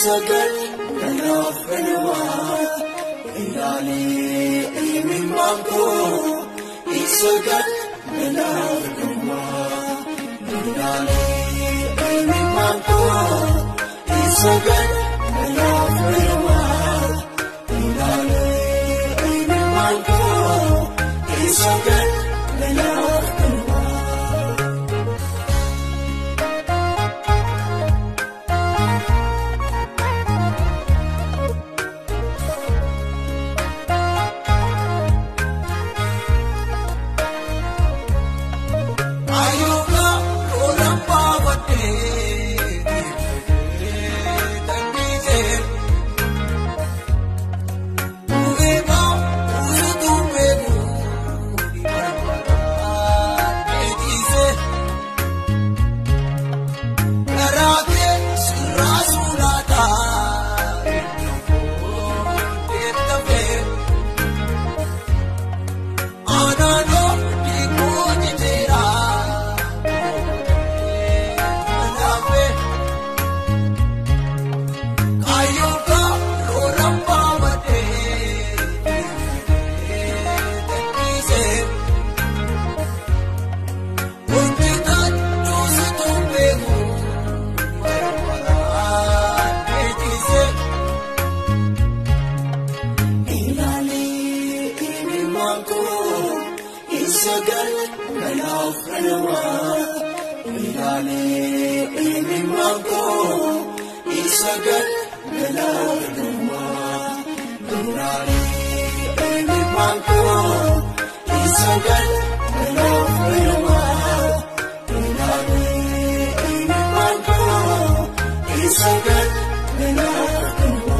Isagal kanaaf ganama ilaalee imimmaan koo Isagal kanaaf ganama ilaalee imimmaan koo Isagal kanaaf ganama ilaalee imimmaan koo Isagal kanaaf ganama. Isagal kanaaf ganama ilaalee imimmaan koo Isagal kanaaf ganama ilaalee imimmaan koo Isagal kanaaf ganama ilaalee imimmaan koo Isagal kanaaf ganama.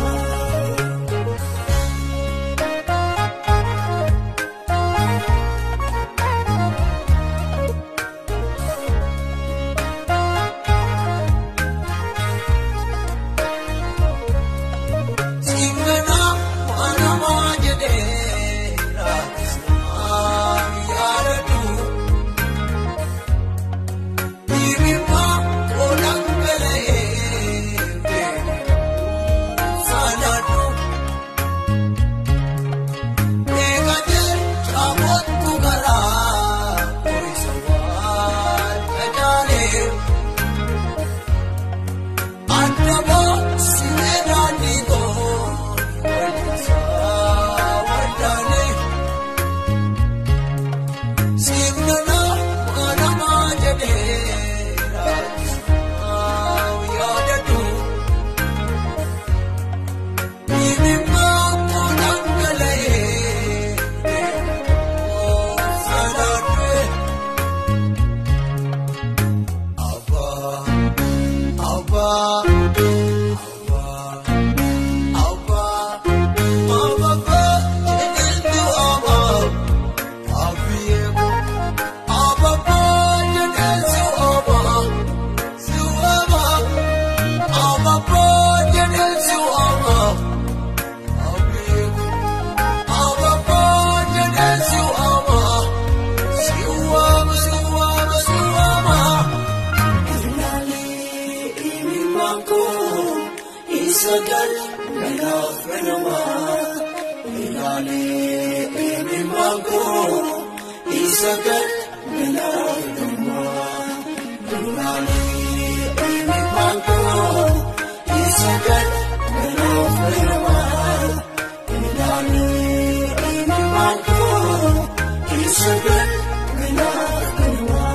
Isagal kanaaf ganama ilaalee imimmaan koo Isagal kanaaf ganama ilaalee imimmaan koo Isagal kanaaf ganama ilaalee imimmaan koo Isagal kanaaf ganama.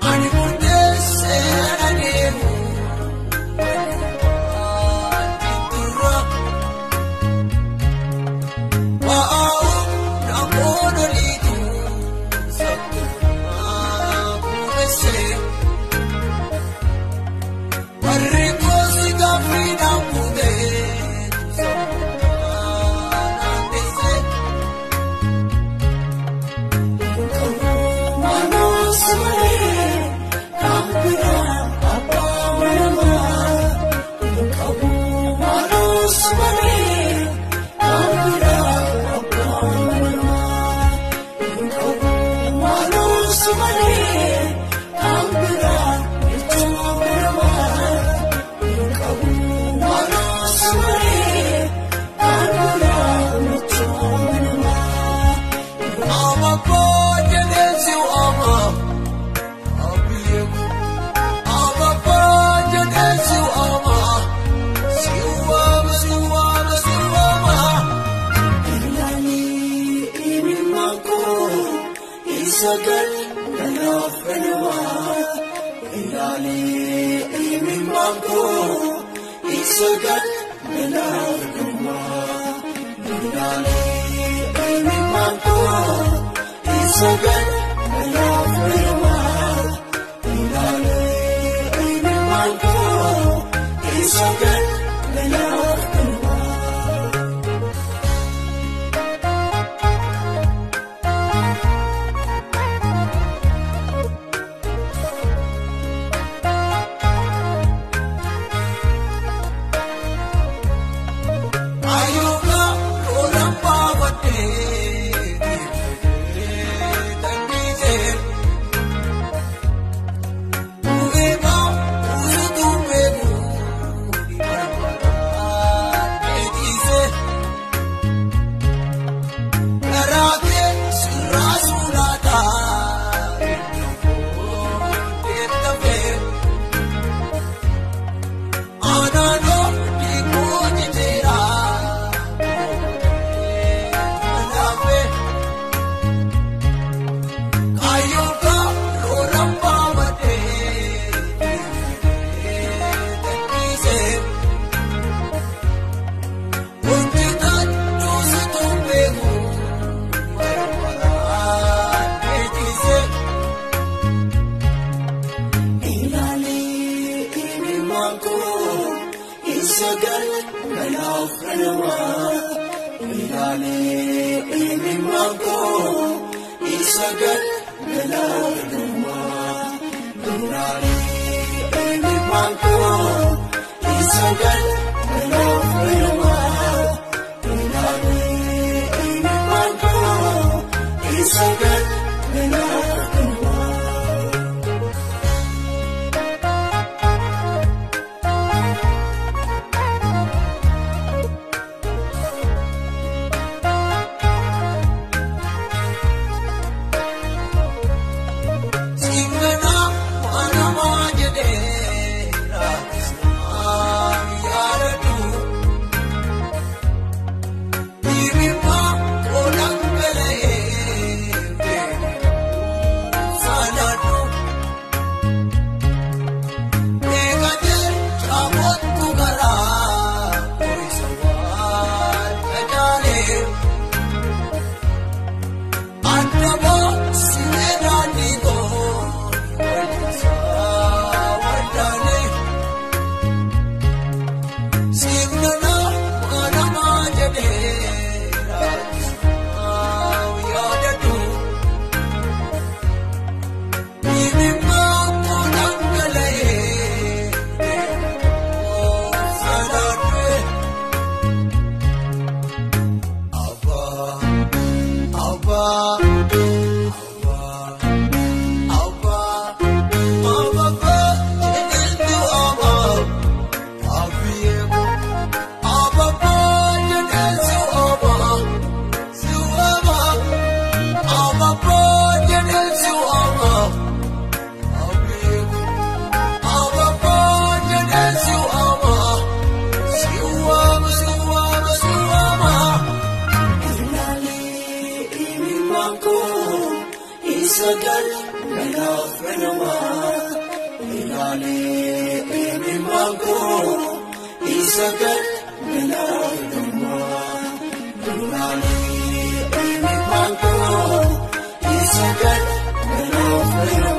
Ani murteessee adeemu. Isagal kanaaf ganama ilaalee imimmaan koo isagal kanaaf ganama ilaalee imimmaan koo isagal kanaaf ganama ilaalee imimmaan koo isagal kanaaf ganama. Isagal kanaaf ganama ilaalee imimmaan koo isagal kanaaf ganama ilaalee imimmaan koo isagal kanaaf ganama ilaalee imimmaan koo isagal kanaaf ganama. Isagal kanaaf ganama ilaalee imimmaan koo isagal kanaaf ganama ilaalee imimmaan koo isagal kanaaf ganama.